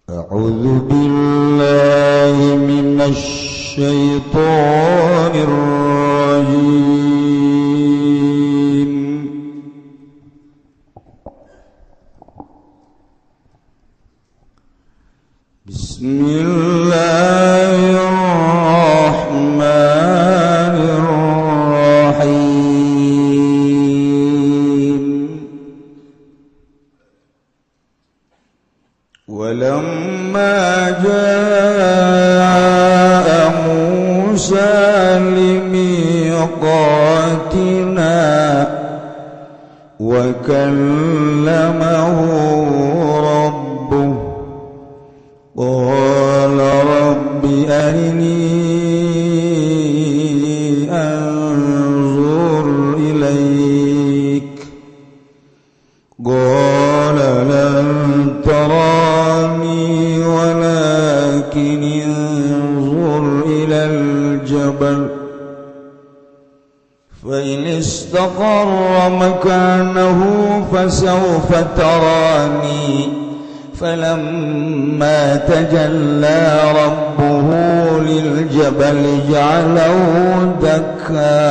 أعوذ بالله من الشيطان الرجيم. بسم الله الرحمن الرحيم. ولما جاء موسى لميقاتنا وكلمه ربه قال رب أرني أنظر إليك قال لن تراني ولكن انظر إلى الجبل فإن استقر مكانه فسوف تراني فلما تجلى ربه للجبل جعله دكا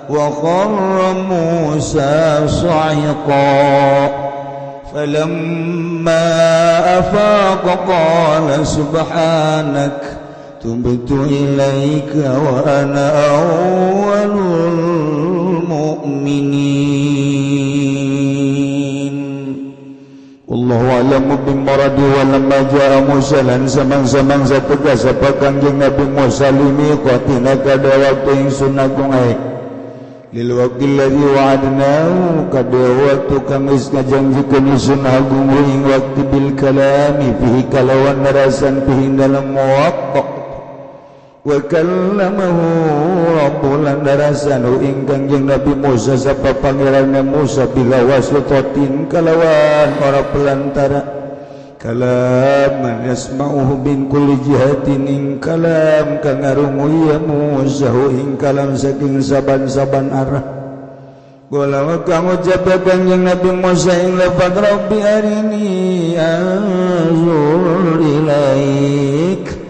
وخر موسى صعقا فلما أفاق قال سبحانك تبت إليك وأنا أول المؤمنين. Wallahu a'lamu bimuradi. Walamma ja'a Musa lan samang-samang sategas sapa Kangjeng Nabi Musa limiqatina kada waktu ingsun agung ae lil waqti alladzi wa'adnahu kada waktu kang wis ngajanjikeun ingsun agung ing waktu bil kalami fihi kalawan narasan fihi dalam waktu wa kallamahu rabbuhu lan darasan ing Kangjeng Nabi Musa sapa pangeranna Musa bila wasitatin kalawan ora pelantara kalaman yasma'uhu min kulli jihatin ing kalam kang ngarungu ya Musa ing kalam saking saban-saban arah. Qala kang ucap Kangjeng Nabi Musa ing lafaz rabbi arini anzur ilaik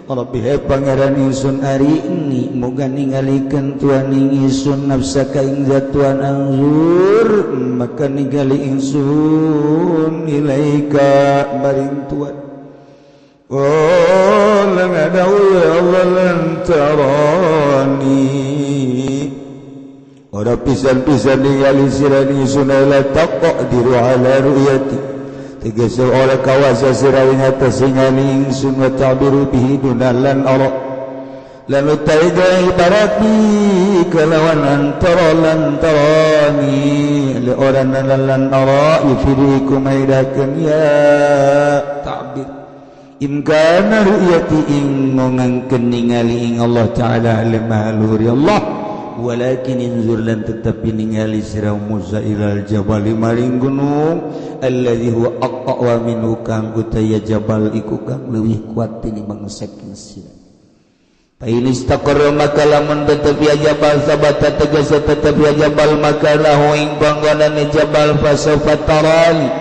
Rabbi he pangeran ingsun ari ini moga ningalikeun tuan ingsun nafsaka ing zat tuan anzur maka ningali ingsun ilaika maring tuan. Oh lan adawu ya Allah lan tarani ora pisan-pisan ningali sira ingsun la taqdiru ala ru'yati tegese oleh kawasa sira ing atas ningali ingsun wa ta'biru bihi dunalan ara lan utaida ibarati kalawan antara lan tarani li oran lan ara yufirikum aidakan ya ta'bir imkana ru'yati ing ngangken ningali ing Allah ta'ala lemah luhur Allah walakin inzur lan tetapi ningali sira Musa ilal jabal maring gunung alladzi huwa aqwa minhu kang utaya jabal iku kang leuwih kuat tinimbang saking sira. Fa in istaqarra maka lamun tetep ya jabal sabata tegese tetep ya jabal maka lahu ing panggonane jabal fasawfa tarani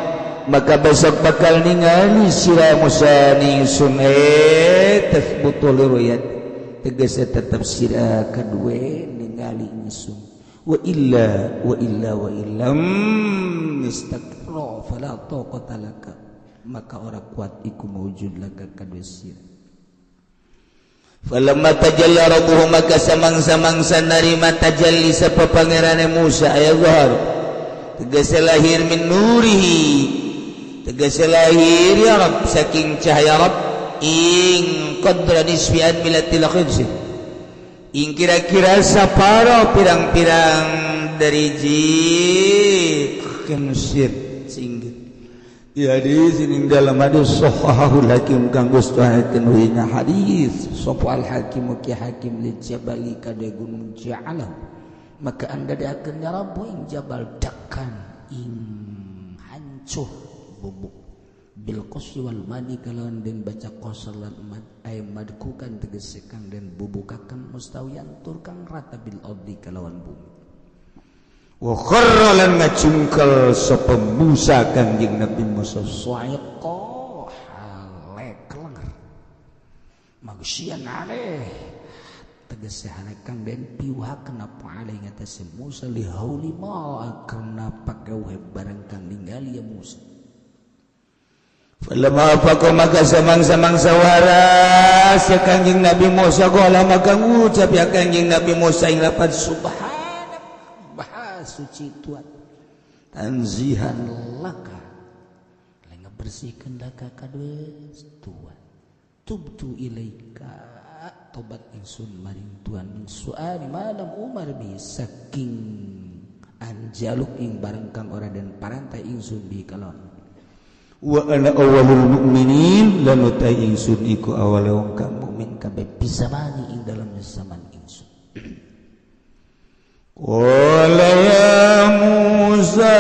maka besok bakal ningali sira Musa ningsun tasbutu liruyat tegese tetep sira kadue ningali ingsun wa illa wa illa wa illam istaqra fala taqata laka maka ora kuat iku maujud laka kadue sira. Falamma tajalla rabbuhu maka samang-samangsa narima tajalli sapa pangerane Musa aya zahar tegese lahir min nurihi tegese lahir ya Rabb saking cahaya Rabb ing qadra nisfi an milatil khibsi ing kira-kira saparo pirang-pirang dari ji khinsir singgit di hadis ini dalam hadis sahahul hakim kang gustahakeun ing hadis sapa al hakim ki hakim li jabali kada gunung ja'ala maka anda diakeun ya Rabbu ing jabal dakan ing hancur bubuk bil qasri wal madi kalawan den baca qasr lan mad ay madkukan tegese kang den bubukaken mustawiyan tur kang rata bil ardi kalawan bumi. Wa kharra lan ngacungkel sapa Musa Kangjeng Nabi Musa sa'iqa hale Husyan alaih tegese kang den piwha kenapa alai ngatasé Musa li hauli ma karena pagawe barang kang ningali ya Musa. Falamma afaqa maka samang-samang waras ya Kangjeng Nabi Musa qala maka ngucap ya Kangjeng Nabi Musa ing lapan subhanak maha suci Tuhan tanzihan laka lain ngabersihkeun laka kadue Tuhan tubtu ilaika tobat ingsun maring Tuhan min su'ali malam umar bi saking anjaluk ing bareng kang ora den parantai ingsun bi kalon wa ana awwalul mukminin lan utai ingsun iku awale wong kang mukmin kabeh bisa mani ing dalam zaman ingsun. Qala ya Musa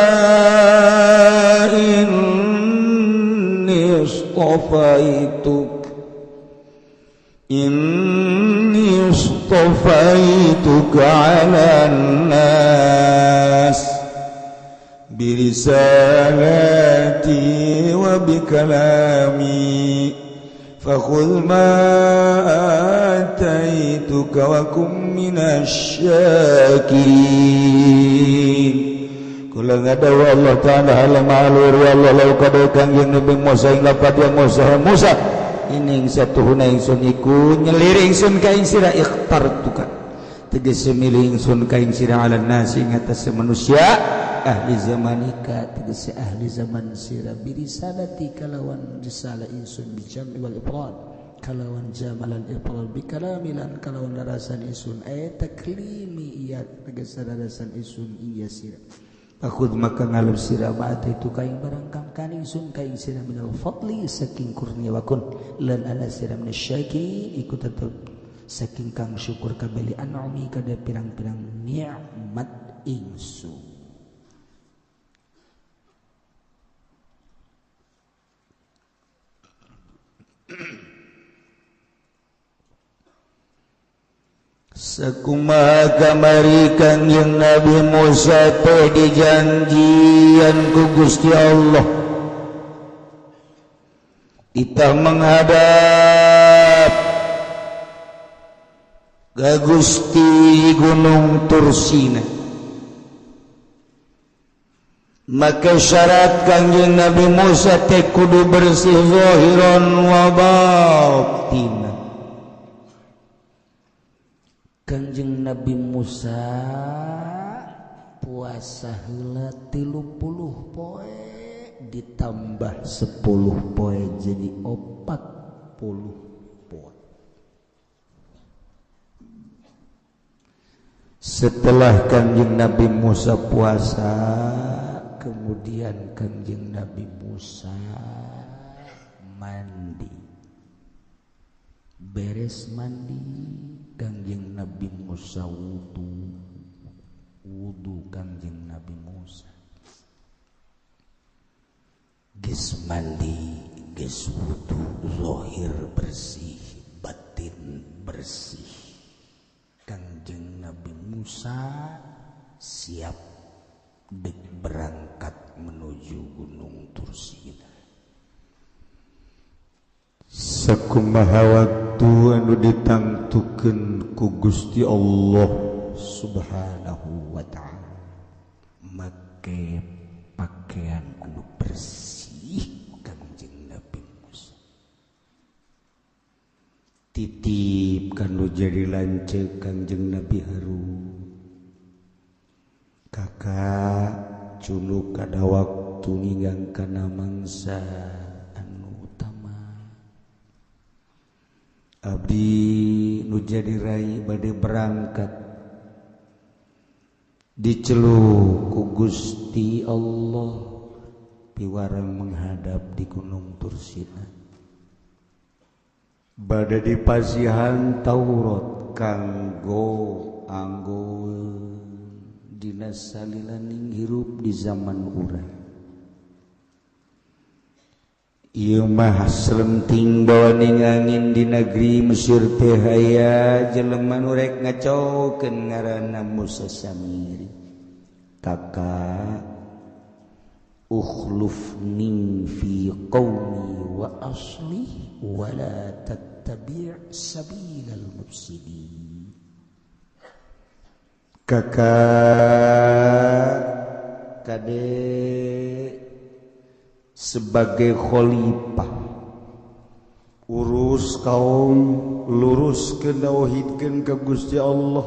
inni istafaituk inni istafaituka 'alan nas birisalati wa bikalami fakhudh ma ataituka wa kum minasy syakirin. Kula ngadawa Allah ta'ala halam alur ya Allah lau kada Kangjeng Nabi Musa ing lapat ya Musa Musa ini ing satuhuna ingsun iku nyelir ingsun ka ing sira ikhtartuka tegese milih ingsun ka ing sira ala nasi ing atase manusia ahli zamanika tegese ahli zaman sira birisalati kalawan risalah ingsun bijam'i wal ifrad kalawan jamalan ifrad bi kalamilan kalawan darasan ingsun ay taklimi iya tegese darasan ingsun iya sira. Akhud maka ngalap sira ma'ata itu kaing barang kang kaning sun kaing sira minal fadli saking kurnia wakun lan ana sira minasyakirin iku tetep saking kang syukur kabeh li an'ami kada pirang-pirang nikmat ingsun. Sakumaha kamari Kangjeng Nabi Musa teh dijanjian ku Gusti Allah kita menghadap ke Gusti Gunung Tursina. Maka syarat Kangjeng Nabi Musa teh kudu bersih zahiran wa batinan. Kangjeng Nabi Musa puasa heula 30 poe ditambah 10 poe jadi 40 poe. Setelah Kangjeng Nabi Musa puasa, kemudian Kangjeng Nabi Musa mandi. Beres mandi Kangjeng Nabi Musa wudu. Wudu Kangjeng Nabi Musa. Geus mandi, geus wudu, zahir bersih, batin bersih. Kangjeng Nabi Musa siap dek berangkat menuju Gunung Tursina. Sakumaha waktu anu ditangtukeun ku Gusti Allah Subhanahu wa ta'ala make pakaian anu bersih Kangjeng Nabi Musa titip kanu jadi lanceuk Kangjeng Nabi Harun kakak culuk kada waktu ninggang kana mangsa anu utama abdi nu jadi rai bade berangkat diceluk ku Gusti Allah piwarang menghadap di Gunung Tursina bade dipasihan Taurat kanggo anggo dina salilaning hirup di zaman urang. Ieu mah selenting bawaning angin di negeri Mesir teh aya jelema nu rek ngacokeun ngaranna Musa Samiri. Kakak Ukhlufni fi qaumi wa aslih wa la tattabi' sabilal mufsidin. Kakak kade sebagai khalifah urus kaum luruskeun tauhidkeun ka Gusti Allah.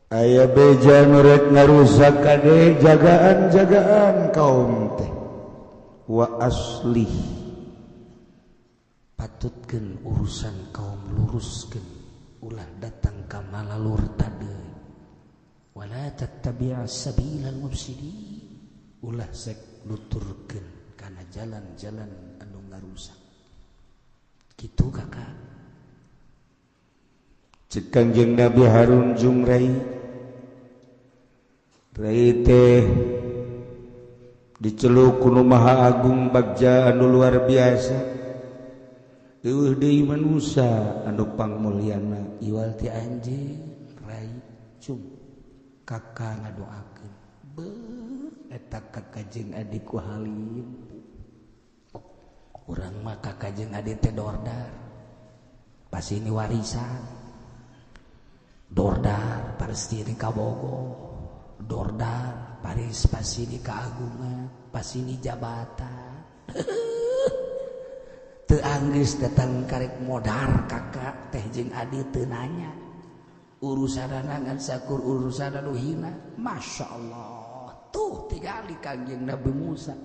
Aya beja nu rek ngarusak kade jagaan-jagaan kaum teh wa aslih patutkeun urusan kaum luruskeun ulah datang ka malalur tadeuy wala tattabi' sabilal mufsidin ulah sek nuturkeun kana jalan-jalan anu ngarusak kitu kakak. Cek Kangjeng Nabi Harun jeung Rai Rai teh diceluk ku nu Maha Agung bagja anu luar biasa eueuh deui manusa anu pangmulyana iwal ti anjeun Rai cung kakak ngadoakeun beuh eta kakak jeung adik ku halim urang mah kakak jeung adik teh dordar pasti ini warisan dordar pasti ini kabogo dordar paris pasti ini keagungan pasti ini jabatan teu anggeus datang karek modar kakak teh jeung adik teu nanya urusanana ngan sakur urusan anu hina. Masya Allah tuh tingali Kangjeng Nabi Musa.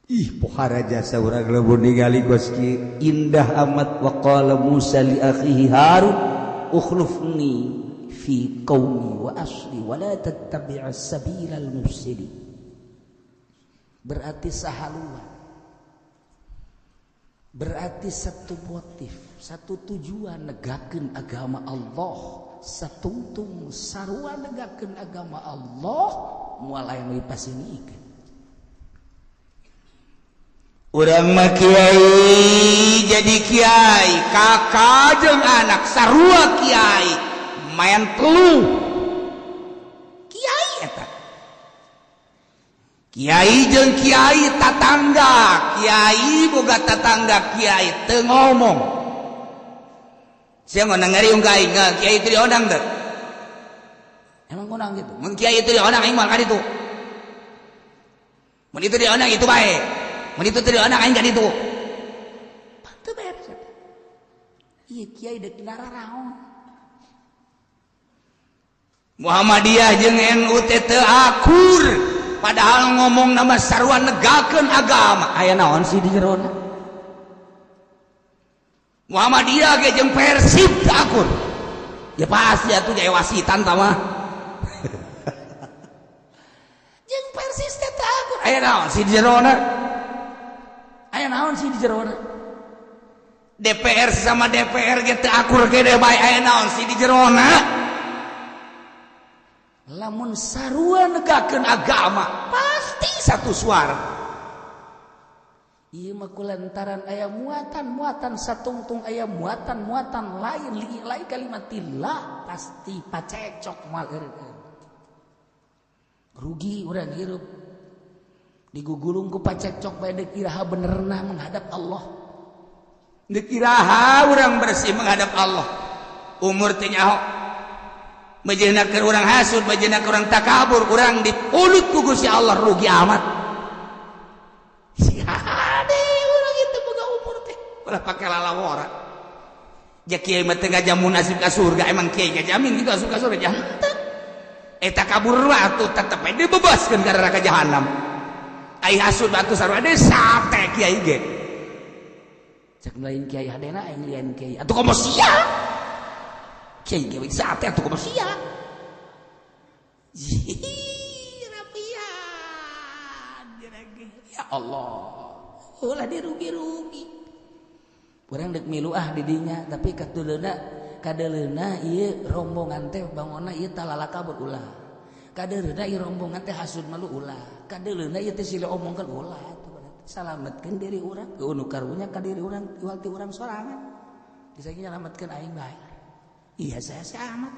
Ih pohara jasa urang lamun ningali kos kieu indah amat. Wa qala Musa li akhihi Harun ukhlufni fi qaumi wa asli wa la tattabi'as sabilal mufsidin. Berarti sahaluan, berarti satu motif, satu tujuan negakeun agama Allah, satungtung sarua negakeun agama Allah moal aya nu dipasiniikeun. Urang mah kiai jadi kiai, kakak jeung anak sarua kiai, main telu. Kiai eta. Kiai jeung kiai tatangga, kiai boga tatangga kiai teu ngomong. Sia ngondang ngariung ka aing, kiai itu diondang teu? Emang ngondang gitu? Mun kiai itu diondang aing moal ka ditu. Mun itu diondang itu bae. Mun itu teu diondang aing ka ditu. Teu beres eta. Ieu kiai deuk nararaon. Muhammadiyah jeung NU teh teu akur. Padahal ngomong nama sarua negakeun agama. Aya naon sih di jerona? Muhammadiyah ge jeung Persib teu akur. Ya pasti atuh jadi wasitan tah mah. Jeung Persis teh teu akur. Aya naon sih di jerona? Aya naon sih di jerona? DPR sama DPR ge teu akur ge bae aya naon sih di jerona? Lamun sarua negakeun agama pasti satu suara. Ieu mah kulantaran aya muatan-muatan satungtung aya muatan-muatan lain li kalimatillah pasti pacekcok moal eureun. Rugi urang hirup digugulung ku pacekcok bae deuk iraha benerna menghadap Allah. Deuk iraha urang bersih menghadap Allah. Umur teh nyaho mejeuna keur urang hasud, mejeuna keur urang takabur, urang dipulut ku Gusti Allah rugi amat. Si hade urang itu boga umur teh ulah pake lalawora. Ja kiai mah teu ngajamun asup ka surga, emang kiai ngajamin gitu asup ka surga ja henteu. Eta kabur atuh tetep we dibebaskeun ka neraka jahanam. Ai hasud atuh sarua deui sate kiai ge. Cek lain kiai hadena aing lian kiai. Atuh komo sia. Kiai ge sate atuh komo sia. Rapian ya Allah. Ulah dirugi-rugi. Urang deuk milu ah di dinya tapi katuleuna kadeleuna ieu rombongan teh bangona ieu talalakabur ulah. Kadeleuna ieu rombongan teh hasud malu ulah. Kadeleuna ieu teh sila omongkeun ulah atuh berarti salametkeun diri urang nu karunya ka diri urang iwal ti urang sorangan. Bisa nyalametkeun aing bae. Iya saya amat.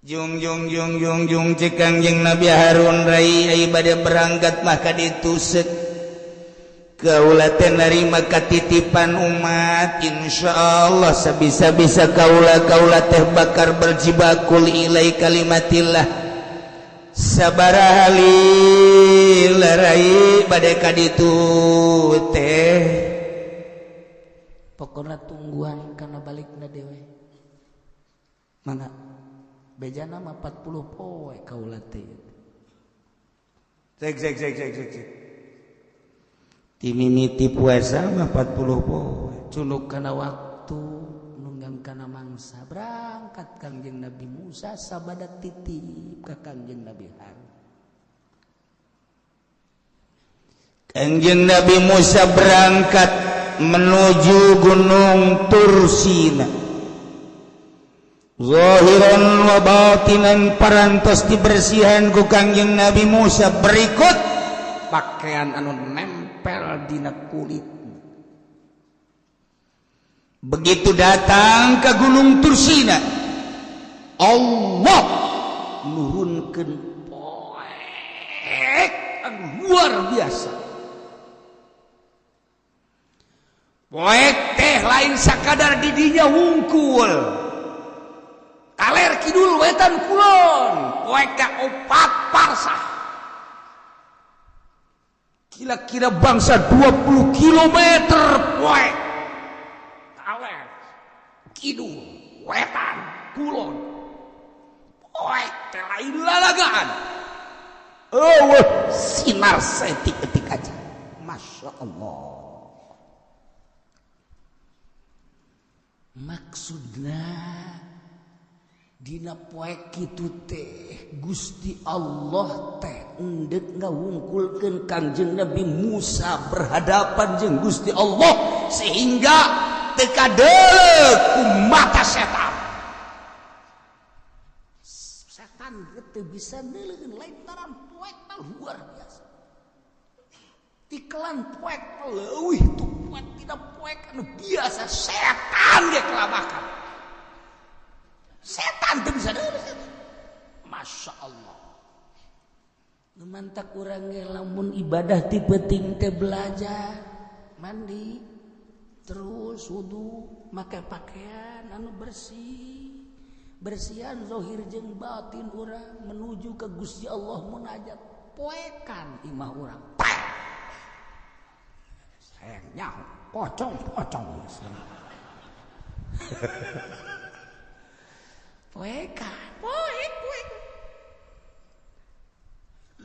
Jung jung jung jung jung cek Kangjeng Nabi Harun rai ai bade berangkat maka ditusek. Kaula teh narima katitipan umat, insyaallah sabisa-bisa kaula kaula teh bakar berjibakul ilai kalimatillah. Sabaraha lila rai bade ka ditu teh. Pokona tungguan kana balikna dewe. Mana bejana mah 40 poe kaula teh. Cek cek cek cek cek. Timimiti puasa mah 40 poe. Culuk kana waktu nunggang kana mangsa berangkat Kangjeng Nabi Musa sabada titip ka Kangjeng Nabi Harun. Kangjeng Nabi Musa berangkat menuju Gunung Tursina. Zahiran wa batinan parantos dibersihan ku Kangjeng Nabi Musa berikut pakaian anu nempel dina kulit. Begitu datang ke Gunung Tursina, Allah nurunkeun poek anu luar biasa. Poek teh lain sakadar didinya wungkul. Kaler kidul wetan kulon, poek teh 4 parsah. Kira-kira bangsa 20 kilometer poek. Kaler kidul wetan kulon. Poek teh lain lalagaan. Oh, sinar setik-etik aja. Masya Allah. Maksudna dina poek kitu teh Gusti Allah teh endek ngawungkulkeun Kangjeng Nabi Musa berhadapan jeung Gusti Allah sehingga teu kadeuleu ku mata setan. Setan teu bisa neuleukeun lain taran poek teh luar biasa. Tiklan poek leuwih tu poek tidak poek anu biasa setan ge kelabakan. Setan teu bisa deuleu setan. Masya Allah. Nu mantak urang ge lamun ibadah ti peuting teh belajar, mandi, terus wudu, make pakaian anu bersih. Bersihan zahir jeung batin urang menuju ke Gusti Allah munajat. Poekan imah urang. Sayang nyaho, pocong-pocong. Poekan, poek, poek.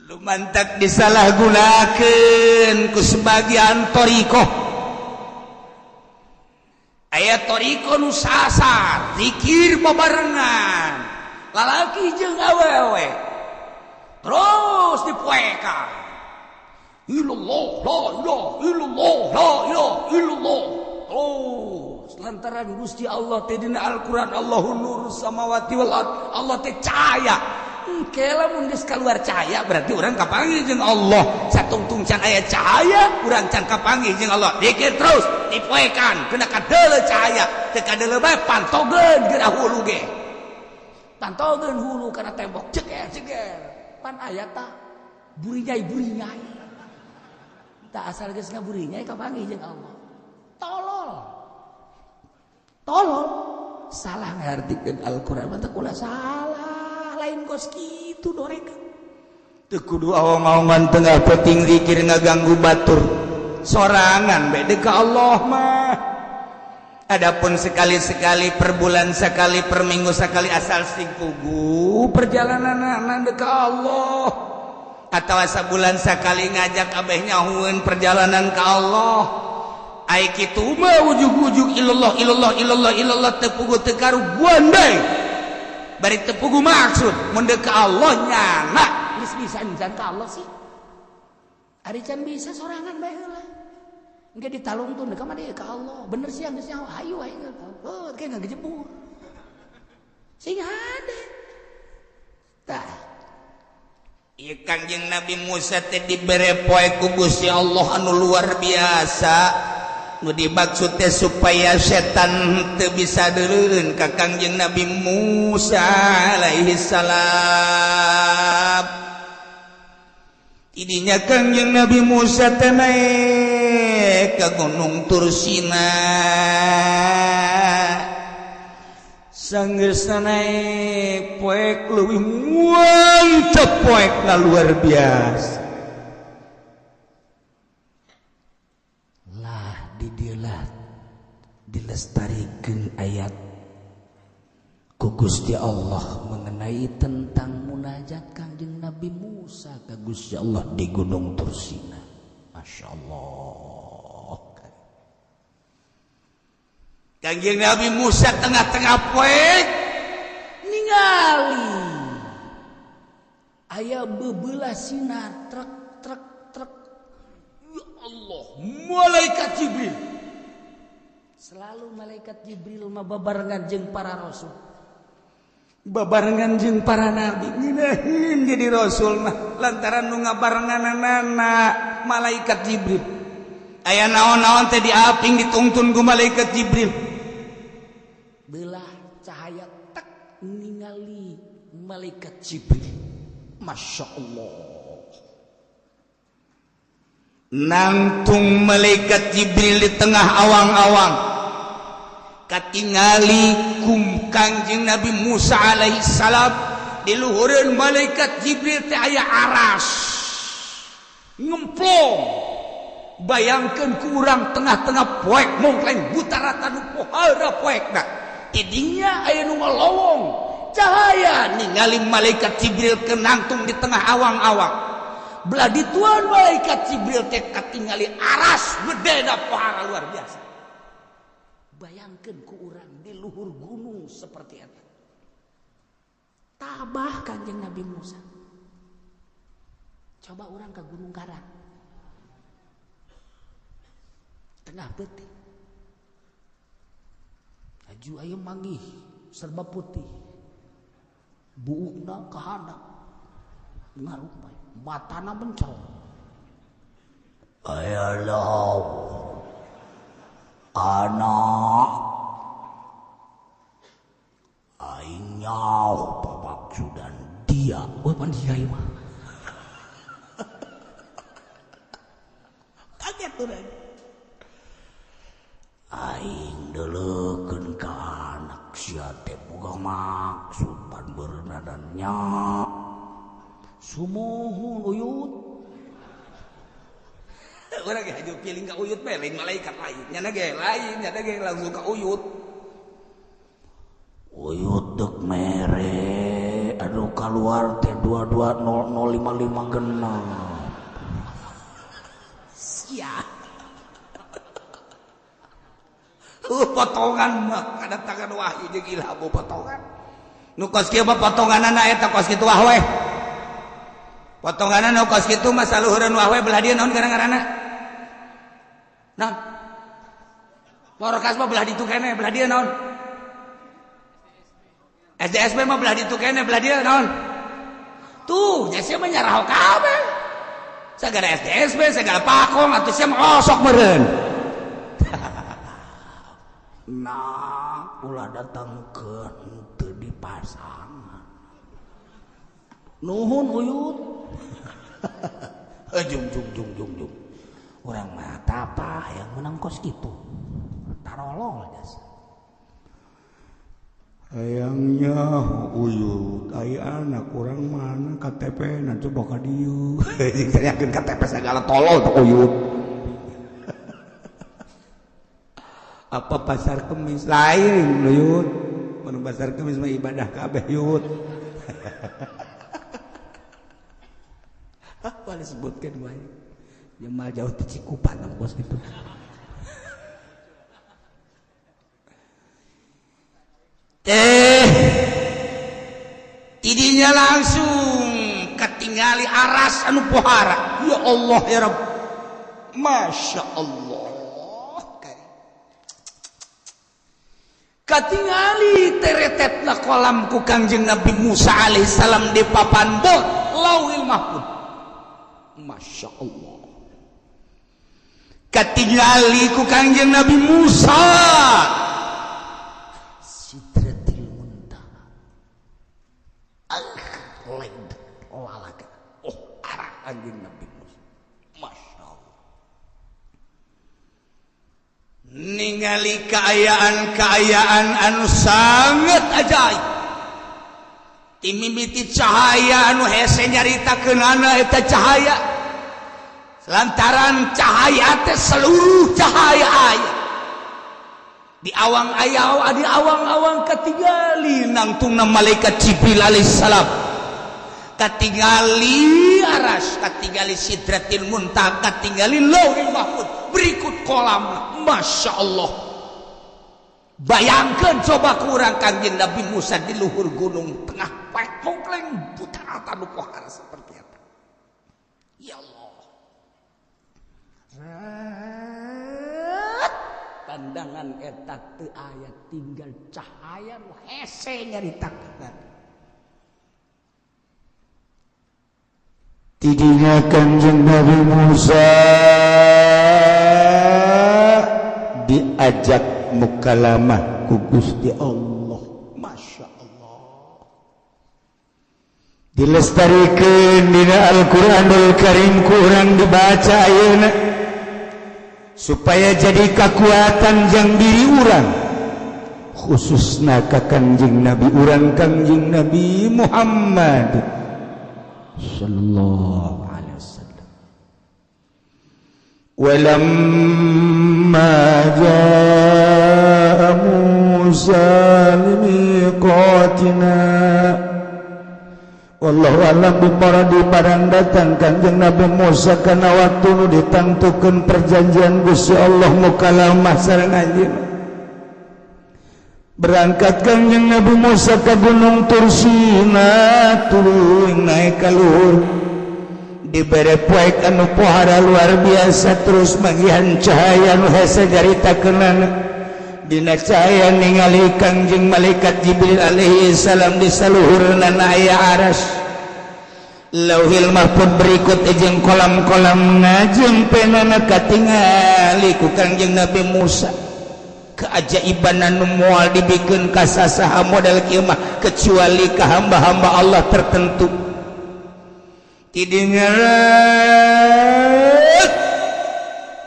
Lumantak disalahgunakeun ku sebagian thariqah. Aya thariqah nu sasar, zikir babarengan, lalaki jeung awewe. Terus dipoekan. Illallah, la ilaha illallah, la ilaha illallah. Terus lantaran Gusti Allah teh dina Al-Qur'an Allahu nurus samawati wal ard, Allah teh cahaya. Engke lamun geus kaluar cahaya berarti urang kapanggih jeung Allah. Satungtung can aya cahaya, urang can kapanggih jeung Allah. Dikir terus dipoekan kena kadeuleu cahaya, teu kadeuleu bae pantogeun geura hulu ge. Pantogeun hulu kana tembok ceger ceger. Pan aya tah burinyai-burinyai. Tak asal geus ngaburinyai kapanggih jeung Allah. Tolol. Tolol. Salah ngartikeun Al-Qur'an mah teh kula salah. Lain kos kitu doreka. Teu kudu awang-awangan tengah peuting zikir ngaganggu batur. Sorangan bae ka Allah mah. Adapun sekali-sekali per bulan sekali per minggu sekali asal sing pugu perjalanan ka Allah. Atau sabulan sekali ngajak abeh nyahueun perjalanan ka Allah. Ai kitu mah ujug-ujug illallah illallah illallah illallah teu pugu teu karuguan deui. Bari teu pugu maksud mun deuk ka Allah nyana geus bisa encan ka Allah sih. Ari can bisa sorangan bae heula. Engke ditalungtun deuk ka mah ka Allah. Bener sih geus nyaho hayu aing. Heuh ke ngagejebur. Sing hade. Tah ieu Kangjeng Nabi Musa teh dibere poe ku Gusti Allah anu luar biasa. Nu dimaksud teh supaya setan teu bisa deureun ka Kangjeng Nabi Musa alaihi salam. Tidinya Kangjeng Nabi Musa teh naik ka Gunung Tursina. Sanggeusna naik poek leuwih mantep poekna luar biasa. Lah di dieu dilestarikeun ayat ku Gusti Allah mengenai tentang munajat Kangjeng Nabi Musa ka Gusti Allah di Gunung Tursina. Masya Allah. Kangjeng Nabi Musa tengah-tengah poek ningali aya beubelah sinar trek trek trek. Ya Allah, malaikat Jibril. Selalu malaikat Jibril mah babarengan jeung para rasul, babarengan jeung para nabi. Ngeunaheun jadi rasul mah lantaran nu ngabarenganana malaikat Jibril. Aya naon-naon teh diaping ditungtun ku malaikat Jibril. Belah cahaya tek ningali malaikat Jibril. Masya Allah. Nangtung malaikat Jibril di tengah awang-awang. Katingali kum Kangjeng Nabi Musa alaihi salam di luhureun malaikat Jibril teh aya aras. Ngemplong. Bayangkeun ku urang tengah-tengah poek mongkleng butarata nu pohara poekna. Tidinya aya nu ngalowong cahaya ningali malaikat Jibril kenangtung di tengah awang-awang. Belah dituan malaikat Jibril teh katingali aras gedena pohara luar biasa. Bayangkeun ku urang di luhur gunung seperti eta. Tabah Kanjeng Nabi Musa. Coba urang ke Gunung Karang. Tengah putih. Aju aya manggih serba putih. Buukna kahandap. Ngarupai, matana mencolok. Ayalah. Anak aing nyaho pamaksudan dia. Oh, pan dia ieu mah. Kaget urang. Aing deuleukeun ka anak sia teh boga maksud pan beureunana nya. Sumuhun uyut. Urang ge haju piling ka uyut bae lain malaikat lain. Nyana ge lain, nyana ge langsung ka uyut. Uyut deuk mere anu kaluar teh 220055 genep. Sia. Potongan mah kadatangan wahyu jeung ilham potongan. Nu kos kieu mah potonganana eta kos kitu wah we. Potonganana nu kos kitu mah saluhureun wah we belah dieu naon gara-garana? Naon? Porkas mah belah ditu keneh, belah dieu naon? SDSB mah belah ditu keneh, belah dieu naon? Tuh, nya sia mah nyaraho kabeh. Sagala SDSB, sagala pakong atuh sia mah osok meureun. Nah, ulah datangkeun teu dipasangan. Nuhun uyut. Jung jung jung jung jung. Urang mah tapa yang menang kos kitu. Tarolol jasa. Hayangnya uyut, ai anak urang mana KTP na coba ka dieu. Jeung teriakeun KTP sagala tolol teh uyut. Apa pasar kemis lain uyut, mun pasar kemis mah ibadah kabeh yut. Apa disebutkeun wae. Jemal jauh ti Cikupan bos gitu. Tidinya langsung ketinggali aras anu pohara. Ya Allah ya Rabb. Masya Allah. Katingali teretetna kolam ku Kangjeng Nabi Musa alaihissalam di papan bot Lauhil Mahfud. Masya Allah. Katingali ku Kangjeng Nabi Musa Sidratil Muntaha. Ah, lain lalaga. Oh, arah Kangjeng Nabi Musa. Masya Allah. Ningali kaayaan-kaayaan anu sangat ajaib. Timimiti cahaya anu hese nyaritakeunana eta cahaya. Lantaran cahaya teh seluruh cahaya aya. Di awang aya, di awang-awang katingali nangtungna malaikat Jibril alaihissalam. Katingali aras, katingali Sidratil Muntaha, katingali Lauhil Mahfud, berikut kolam. Masya Allah. Bayangkan coba kurang Kangjeng Nabi Musa di luhur gunung tengah poek mungkleng buta tanu pohara seperti apa. Ya Allah. Ret. Pandangan eta teu aya, tinggal cahaya nu hese nyaritakeun. Tidinya Kangjeng Nabi Musa diajak mukalamah ku Gusti Allah. Masya Allah. Dilestarikeun dina Al-Qur'anul Karim kurang dibaca ayeuna supaya jadi kekuatan jang diri urang, khususna ka Kangjeng Nabi urang, Kangjeng Nabi Muhammad sallallahu alaihi wasallam. Walamma jaa Musa limiqatina, wallahu a'lam bimuradi. Barang datang Kangjeng Nabi Musa kana waktu nu ditangtukeun perjanjian Gusti Allah mukalamah sareng anjeunna. Berangkat Kangjeng Nabi Musa ke Gunung Tursina, tuluy naik ka luhur, dibere poek anu pohara luar biasa, terus manggihan cahaya nu hese nyaritakeunana. Dina cahaya ningali Kangjeng malaikat Jibril alaihi salam di saluhurna aya aras, Lauhil Mahfud berikut jeung kolam-kolamna jeung penana katingali ku Kangjeng Nabi Musa. Keajaiban anu moal dibikeun ka sasaha model kieu mah kecuali ka hamba-hamba Allah tertentu. Tidinya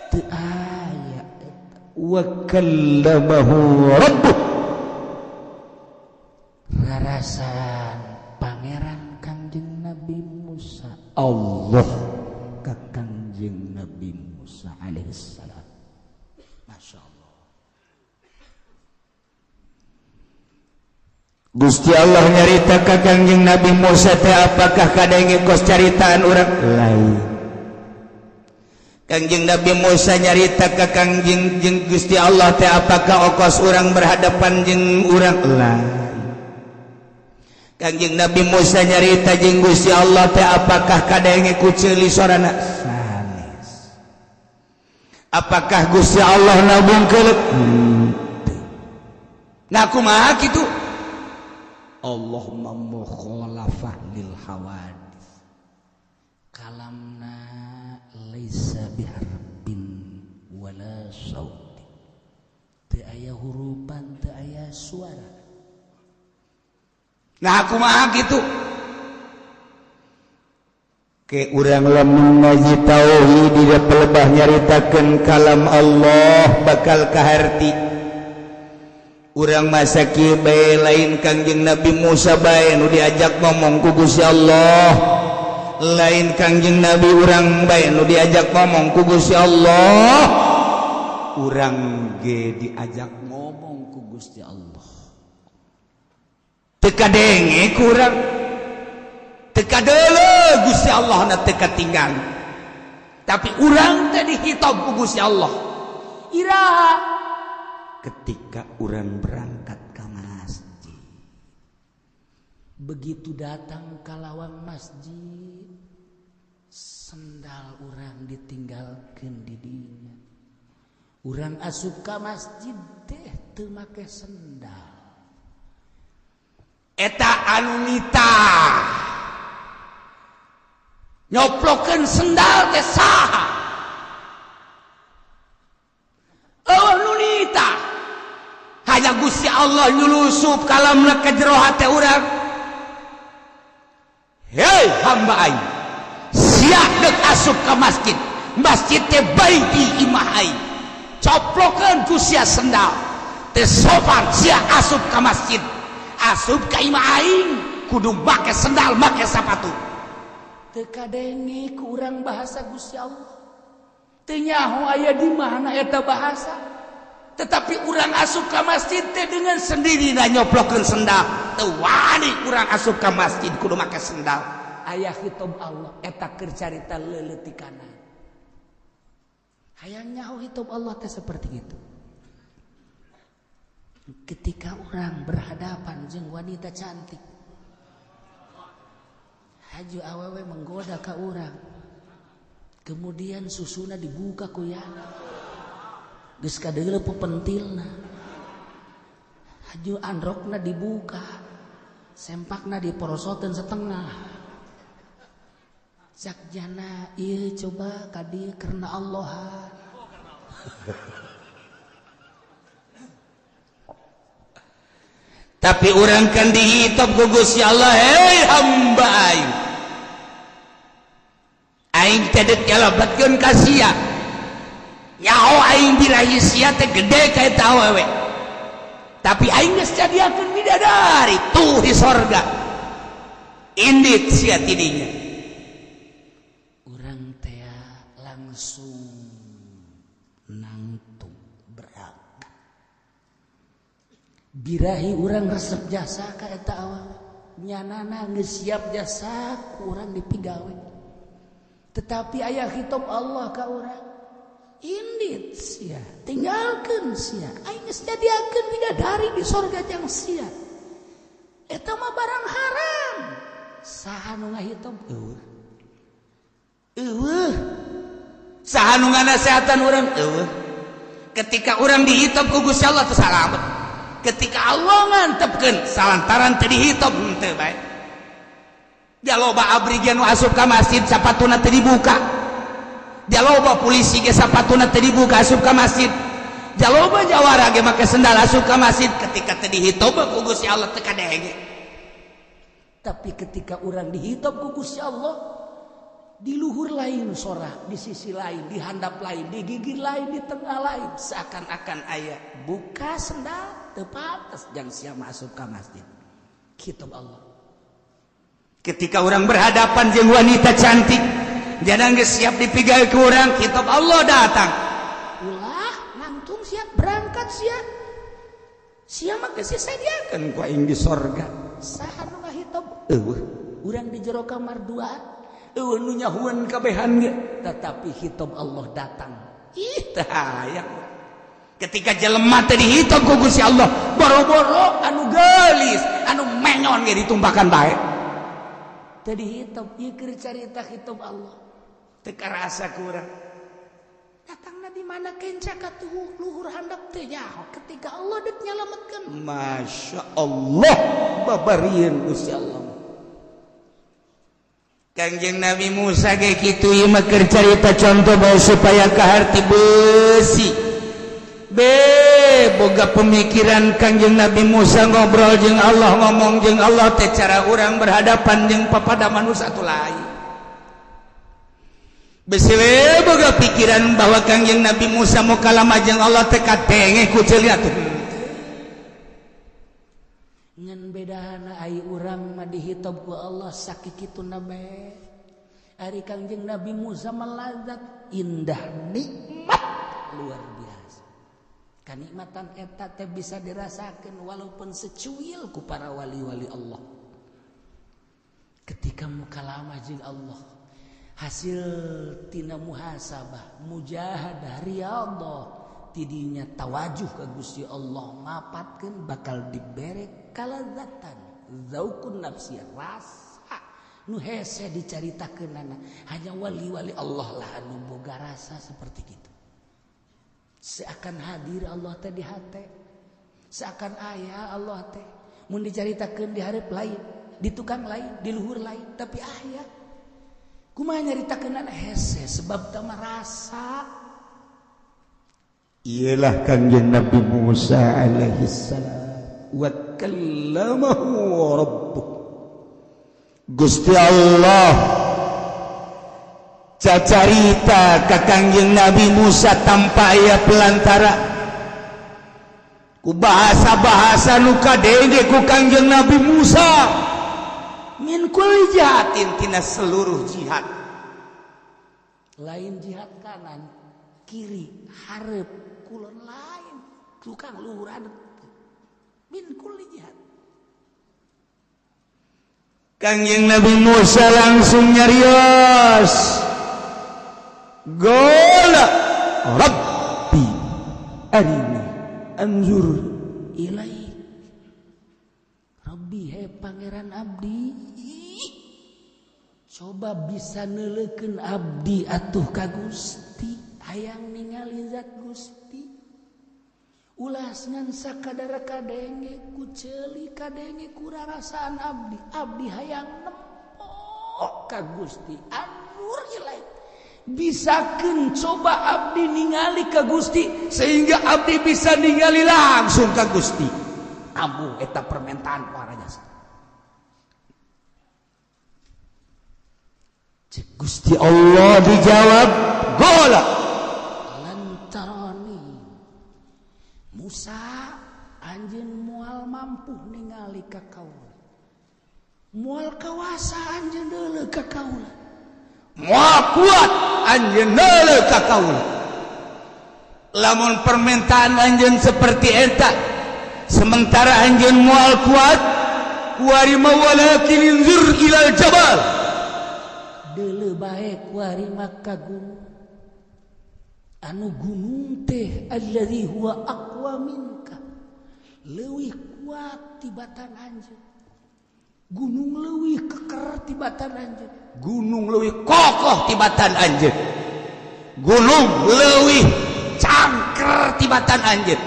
teu aya eta. Wa kallamahu rabbuh, rarasan pangeran Kangjeng Nabi Musa, Allah ka Kangjeng Nabi Musa alaihissalam. Masya Allah. Gusti Allah nyarita ka Kangjeng Nabi Musa teh apakah kadenge kos caritaan urang lain. Kangjeng Nabi Musa nyarita ka Kangjeng jeung Gusti Allah teh apakah okos urang berhadapan jeung urang lain. Kangjeng Nabi Musa nyarita jeung Gusti Allah teh apakah kadenge ku ceuli sorana sanes. Apakah Gusti Allah nabung keuleuk? Nah kumaha kitu? Allahumma mukhalafah lil hawadis. Kalamna laisa biharfin wala sauti. Teu aya hurupan, teu aya suara. Nah kumaha kitu? Ke urang lamun ngaji tauhid di pelebah nyaritakeun kalam Allah bakal kaharti. Urang masa kieu bae lain Kangjeng Nabi Musa bae nu diajak ngomong ku Gusti Allah, lain Kangjeng Nabi urang bae nu diajak ngomong ku Gusti Allah, urang ge diajak ngomong ku Gusti Allah. Teu kadenge ku urang, teu kadeuleu Gusti Allah na teu katinggal, tapi urang teh dihitob ku Gusti Allah. Iraha ketika urang berangkat ke masjid, begitu datang ka lawang masjid, sendal urang ditinggalkeun di dinya. Urang asup ka masjid teh teu make sendal. Eta anu nita nyoplokeun sendal teh saha? Aya Gusti Allah nyulusup kalamna ke jero hate urang. Hei hamba aing, sia dek asup ka masjid. Masjid teh baiti imah aing. Coplokeun ku sia sendal. Teu sopan sia asup ka masjid. Asup ka imah aing kudu make sendal, make sapatu. Teu kadenge ku urang bahasa Gusti Allah. Teu nyaho aya di mana eta bahasa. Tetapi urang asup ka masjid teh dengan sendiri nyoplokeun sendal. Teu wani urang asup ka masjid kudu make sendal. Aya khitab Allah eta keur carita leuleutikanana. Hayang nyaho khitab Allah teh seperti itu. Ketika orang berhadapan jeung wanita cantik, haju awewe menggoda ka urang, kemudian susuna dibuka ku yana, geus kadeuleu pepentilna, haju androkna dibuka, sempakna diporosoteun setengah. Cak jana ieu coba ka dieu karena Allah. Tapi urang kan dihitop ku Gusti Allah, hei hamba aing. Aing teh deuk nyalametkeun ka sia. Nyaho aing birahi sia teh gede ka eta awewe. Tapi aing geus jadiakeun bidadari tuh di sorga. Indit sia tidinya. Urang teh langsung nangtung berangkat. Birahi urang resep jasa ka eta awewe. Nyanana geus siap jasa ku urang dipigawe. Tetapi aya khitab Allah ka urang. Indit sia, tinggalkeun sia. Aing geus jadiakeun bidadari di sorga jang sia. Eta mah barang haram. Saha nu ngahitob? Eueuh. Eueuh. Saha nu nganasehatan urang? Eueuh. Ketika urang dihitob ku Gusti Allah teh salamet. Ketika Allah ngantepkeun salantaran teu dihitob henteu bae. Dia loba abri ge nu asup ka masjid sapatuna teu dibuka. Dia loba polisi ge sapatuna teu dibuka asup ka masjid. Dia loba jawara ge make sendal asup ka masjid. Ketika teu dihitob ku Gusti Allah teu kadenge. Tapi ketika urang dihitob ku Gusti Allah, di luhur lain sorak, di sisi lain, di handap lain, di gigir lain, di tengah lain, seakan-akan aya buka sendal teu pantes jang sia masuk ka masjid. Kitab Allah. Ketika orang berhadapan jeung wanita cantik, jangan geus siap dipigawe ku urang, kitab Allah datang. Ulah nangtung sia berangkat sia. Sia mah geus sadiakeun ku aing di sorga. Saha nu ngahitob? Eueuh. Urang di jero kamar duaan. Eueuh nu nyahueun kabehan ge, tetapi khitab Allah datang. Ih, teu hayang. Ketika jelema teh dihitob ku Gusti Allah, boro-boro anu geulis, anu menyon ge ditumpakan bae. Teu dihitob, ieu keur carita khitab Allah. Teu karasa ku urang. Datangna di mana kenca ka luhur handap teh nyaho ketika Allah deuk nyalametkeun. Masya Allah, babarieun Gusti Allah. Kangjeng Nabi Musa ge kitu ieu mah keur carita contoh bae supaya kaharti beusi. Be boga pemikiran Kangjeng Nabi Musa ngobrol jeung Allah, ngomong jeung Allah teh cara urang berhadapan jeung papada manusia atuh lain. Besi we boga pikiran bahwa Kangjeng Nabi Musa mau kalama jeung Allah teh kadenge ku ceuli atuh. Ngan bedana ai urang mah dihitob ku Allah sakikituna bae. Ari Kangjeng Nabi Musa melazat indah nikmat luar biasa. Kanikmatan eta teh bisa dirasakeun walaupun secuil ku para wali-wali Allah. Ketika mukalamah jeung Allah, hasil tina muhasabah, mujahadah, riyadhah, tidinya tawajuh ka Gusti Allah mapatkeun bakal dibere kalazatan, zaukun nafsi, rasa nu hese dicaritakeunana. Hanya wali-wali Allah lah anu boga rasa seperti gitu. Seakan hadir Allah teh di hate, seakan aya Allah teh mun dicaritakeun di hareup lain, di tukang lain, di luhur lain, tapi aya. Kumaha nyaritakeunana hese sebab teu merasa. Ialah Kangjeng Nabi Musa alaihi salam wa kallamahu rabbuh. Gusti Allah cacarita ka Kangjeng Nabi Musa tanpa aya pelantara. Ku bahasa-bahasa nu kadenge ku Kangjeng Nabi Musa min kulli jihatin tina seluruh jihad. Lain jihad kanan, kiri, hareup, kulon lain, tukang luhuran min kulli jihad. Kangjeng Nabi Musa langsung nyarios. Gola Rabbi arini anzur ilaik. Rabbi he pangeran abdi, coba bisa neuleukeun abdi atuh ka Gusti, hayang ningali zat Gusti. Ulah ngan sakadar kadenge ku ceuli kadenge ku rarasaan abdi, abdi hayang nempo ka Gusti. Anzur ilaik. Bisakeun coba abdi ningali ka Gusti sehingga abdi bisa ningali langsung ka Gusti. Ambu eta permintaan para jasa. Cek Gusti Allah dijawab gola lantarani Musa anjeun moal mampu ningali ka kaula, moal kawasa anjeun deuleu ka kaula, moal kuat anjeun deuleu ka kaula. Lamun permintaan anjeun seperti eta sementara anjeun moal kuat, warima walakin inzur ilal jabal. Deuleu bae kuari maka gunung anu gunung teh allazi huwa aqwa minka, leuwih kuat tibatan anjeun. Gunung leuwih keker tibatan anjeun, gunung leuwih kokoh tibatan anjeun, gunung leuwih cangker tibatan anjeun.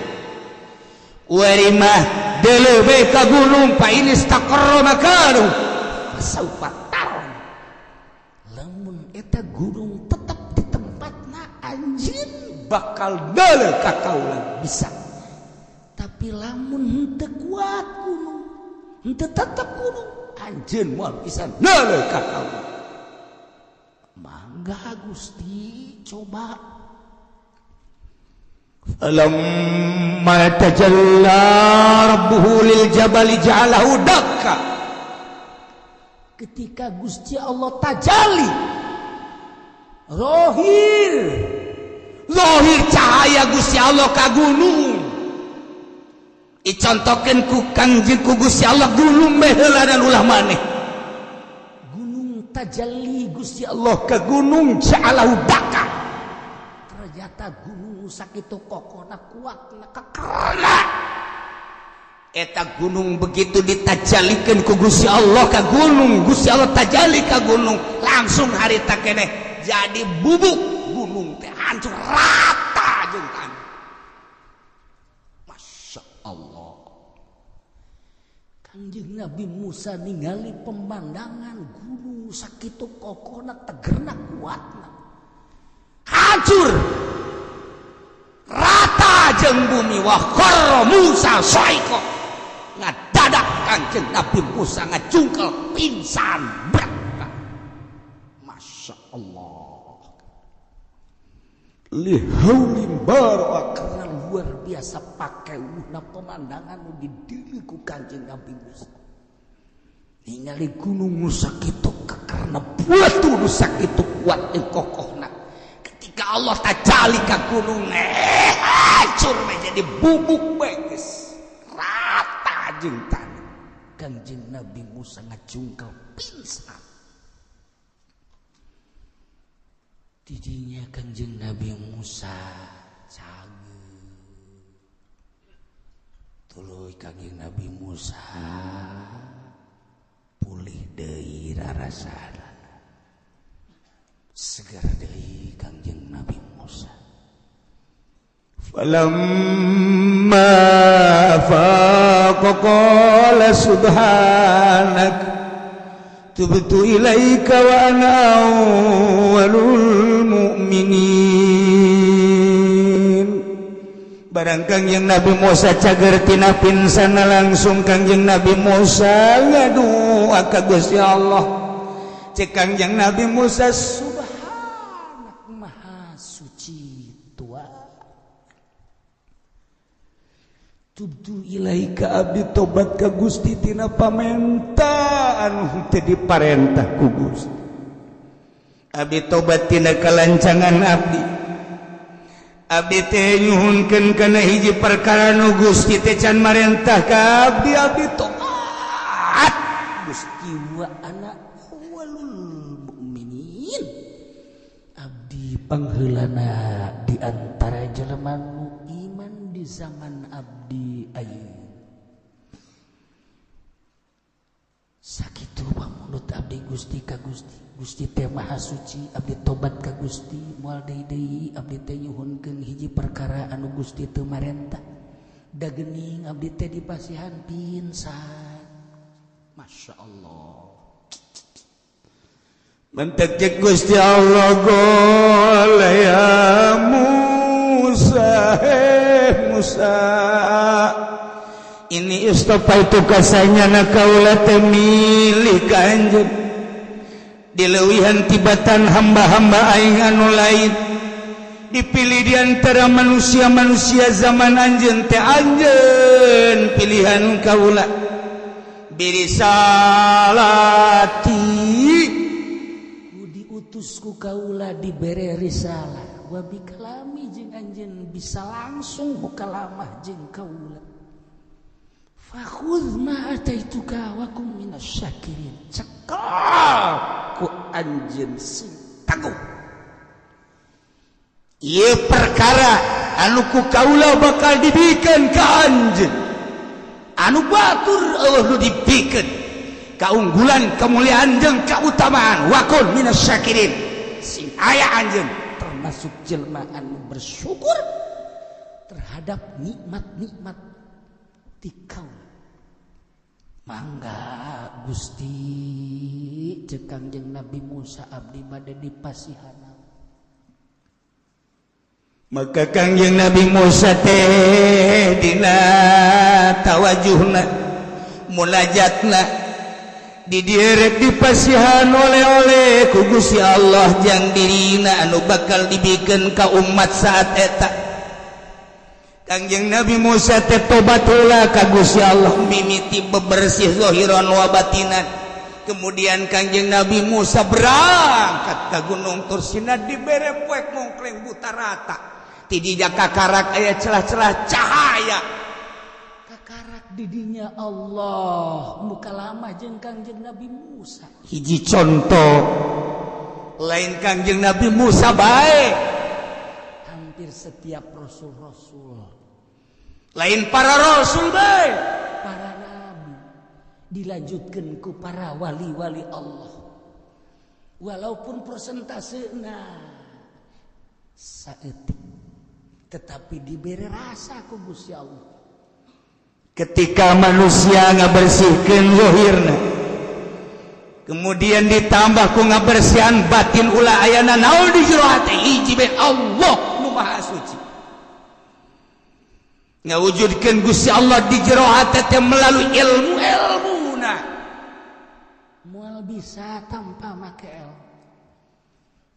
Warima deuleu bae ka gunung fa in istaqarra makanu fasaufa taron. Lamun eta gunung tetep di tempatna anjeun bakal deuleu ka kaula bisa. Tapi lamun henteu kuat gunung, henteu tetep gunung, anjeun moal bisa deuleu ka kaula. Mangga Gusti coba. Falamma tajalla rabbuhu lil jabali ja'alahu dakka. Ketika Gusti Allah tajali rohir zohir cahaya Gusti Allah ka gunung, dicontohkeun ku Kangjeng ku Gusti Allah gunung meh heula dan ulah maneh. Gunung tajalli Gusti Allah ke gunung ja'alahu dakka. Ternyata gunung sakitu kokona kuatna kekerna. Eta gunung begitu ditajalikeun ku Gusti Allah ka gunung, Gusti Allah tajali ka gunung, langsung harita keneh jadi bubuk, gunung teh hancur rata jeung tanah. Masya Allah. Kangjeng Nabi Musa ningali pemandangan gunung sakitu kokona tegerna kuatna, hancur rata jeung bumi. Wa kharra Musa saiko, ngadadak Kangjeng Nabi Musa ngajungkel pingsan brak. Masya Allah. Lihaulin barak, karena luar biasa pakai wuna pemandangan nu didili ku Kangjeng Nabi Musa. Ningali gunung nu sakitu kekerna batu nu sakitu kuat jeung kokohna. Ketika Allah tajali ka gunung, hancur menjadi bubuk geus rata jeung tanah. Kangjeng Nabi Musa ngajungkel pingsan. Didinya Kangjeng Nabi Musa cageut. Tuluy Kangjeng Nabi Musa pulih deui rarasana. Segar deui Kangjeng Nabi Musa. Falamma afaqa qala subhanak tubtu ilaika wa ana awwalul mu'minin. Barang Kangjeng Nabi Musa cager tina pinsana langsung Kangjeng Nabi Musa ngadua ka Gusti Allah. Cek Kangjeng Nabi Musa, subhanak, maha suci Tuhan. Tubtu ilaika, abdi tobat ka Gusti tina pamenta anu teu diparentah ku Gusti. Abdi tobat tina kalancangan abdi. Abdi teh nyuhunkeun kana hiji perkara nu Gusti teh can marentah ka abdi. Abdi tobat. Gusti, wa ana awwalul mukminin, abdi pangheulana di antara jelema nu iman di zaman abdi ayeuna. Sakitu pamunut abdi Gusti ka Gusti. Gusti teh maha suci, abdi tobat ka Gusti, moal deui-deui abdi teh nyuhunkeun hiji perkara anu Gusti teu marentah. Da geuning abdi teh dipasihan pinsan. Masya Allah. Mentek cek Gusti Allah, gole ya Musa, he Musa. Ini istopa itu kasanya na kaula teh milih ka anjeun. Dileuwihan tibatan hamba-hamba aing anu lain. Dipilih di antara manusia-manusia zaman anjeun teh anjeun pilihan kaula. Birisalati ku diutus ku kaula dibere risalah wa bikalami jeung anjeun bisa langsung mukalamah jeung kaula. Fakhudh ma ataituka wa kum minasyakirin. Cekal ku anjeun sing teguh. Ieu perkara anu ku kaula bakal dibikeun ka anjeun. Anu batur eueuh nu dibikeun. Kaunggulan, kemuliaan jeung kautamaan wa kun minasyakirin. Sing aya anjeun termasuk jelema anu bersyukur terhadap nikmat-nikmat ti kaula. Mangga Gusti, cek Kangjeng Nabi Musa, abdi bade dipasihana. Maka Kangjeng Nabi Musa teh dina tawajuhna munajatna didirek dipasihan oleh-oleh ku Gusti Allah jang dirina anu bakal dibikeun ka umat saat eta. Kangjeng Nabi Musa teh tobat heula ka Gusti Allah mimiti bebersih zahiran wa batinan. Kemudian Kangjeng Nabi Musa berangkat ke Gunung Tursina dibere poek mongkleng buta rata. Tidinya kakarak aya celah-celah cahaya. Kakarak didinya Allah mukalamah jeung Kangjeng Nabi Musa. Hiji contoh lain Kangjeng Nabi Musa bae. Hampir setiap rasul-rasul, lain para rasul bae, para nabi dilanjutkan ku para wali-wali Allah. Walaupun persentasena saeutik, tetapi diberi rasa ku Gusti Allah. Ketika manusia ngabersihkeun zahirna, kemudian ditambah ku ngabersihan batin, ulah ayana naon di jero hate, hiji bae Allah nu Maha Suci. Ngawujudkeun Gusti Allah di jero hate teh melalui ilmu-ilmuna. Moal bisa tanpa make ilmu.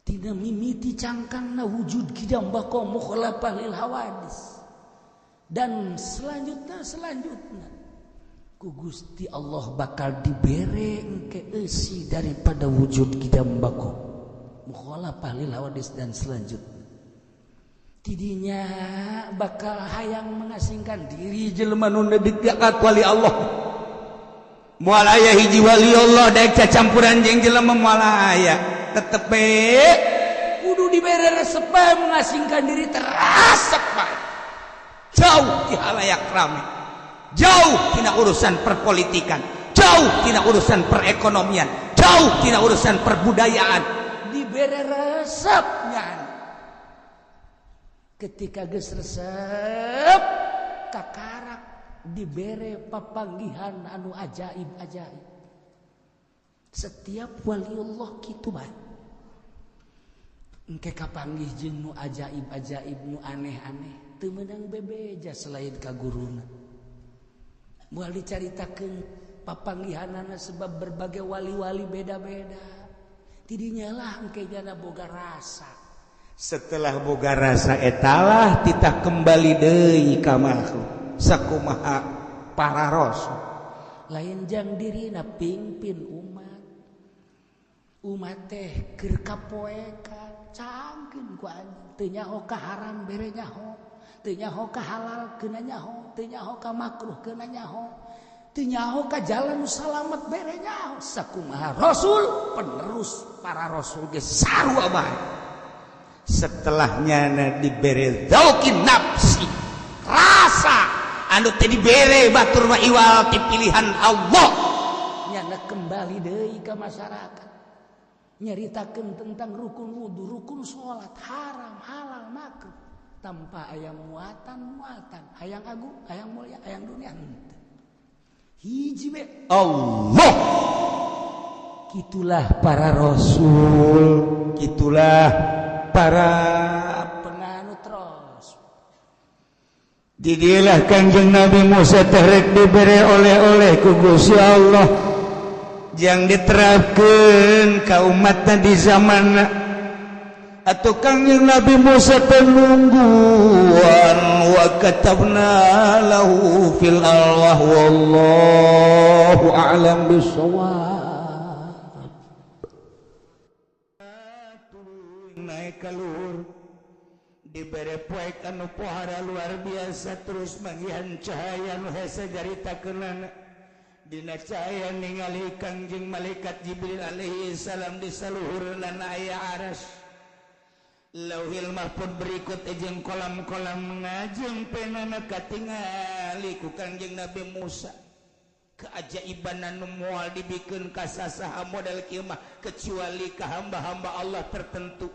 Tina mimiti cangkangna wujud kidam bako mukhalafah lil hawadis. Dan selanjutnya ku Gusti Allah bakal dibere engke eusi daripada wujud kidam bako mukhalafah lil hawadis dan selanjutnya. Tidinya bakal hayang mengasingkan diri jelema nu diakat wali Allah. Moal aya hiji wali Allah daek cacampuran jeung jelema, moal aya. Tetep bae kudu dibere resep bae mengasingkan diri terasep bae. Jauh ti halayak rame, jauh tina urusan perpolitikan, jauh tina urusan perekonomian, jauh tina urusan perbudayaan. Dibere resepnya. Ketika geus resep kakarak dibere papanggihan anu ajaib-ajaib. Setiap waliullah kitu bae. Engke kapanggih jeung nu ajaib-ajaib, nu aneh-aneh. Teu meunang bebeja selain ka guruna. Moal dicaritakeun papanggihanana sebab berbagai wali-wali beda-beda. Tidinya lah engke jana boga rasa. Setelah boga rasa etalah titah kembali deui ka makhluk sakumaha para rasul. Lain jang dirina pingpin umat. Umat teh keur kapoekan cangkeun ku anjeun teu nyaho ka haram bere nyaho, teu nyaho ka halal keuna nyaho, teu nyaho ka makruh keuna nyaho, teu nyaho ka jalan salamet bere nyaho. Sakumaha rasul penerus para rasul ge sarua bae. Setelahnya dibere zauqin nafsi, rasa anu teh dibere batur mah iwal ti pilihan Allah. Nyana kembali deui ka masyarakat nyaritakeun tentang rukun wudu, rukun salat, haram, halal, makruh tanpa aya muatan-muatan, hayang agung, hayang mulia, hayang dunia henteu. Hiji be Allah. Kitulah para rasul, kitulah para penganut rasul. Didilah Kangjeng Nabi Musa terek diberi oleh-oleh ku Gusti Allah yang diterapkan ka umatna di zaman atau Kangjeng Nabi Musa penungguan wa katabna lahu fil alwah wallahu a'lam bissawab. Naik ka luhur dibere poek anu pohara luar biasa terus manggihan cahaya nu hese caritakeunana. Dina cahaya ningali Kangjeng malaikat Jibril alaihi salam di saluhurna aya aras. Lauhil Mahfud berikut jeung kolam-kolam ngajeng penana katingali ku Kangjeng Nabi Musa. Keajaiban anu moal dibikeun ka sasaha model kieu mah kecuali ka hamba-hamba Allah tertentu.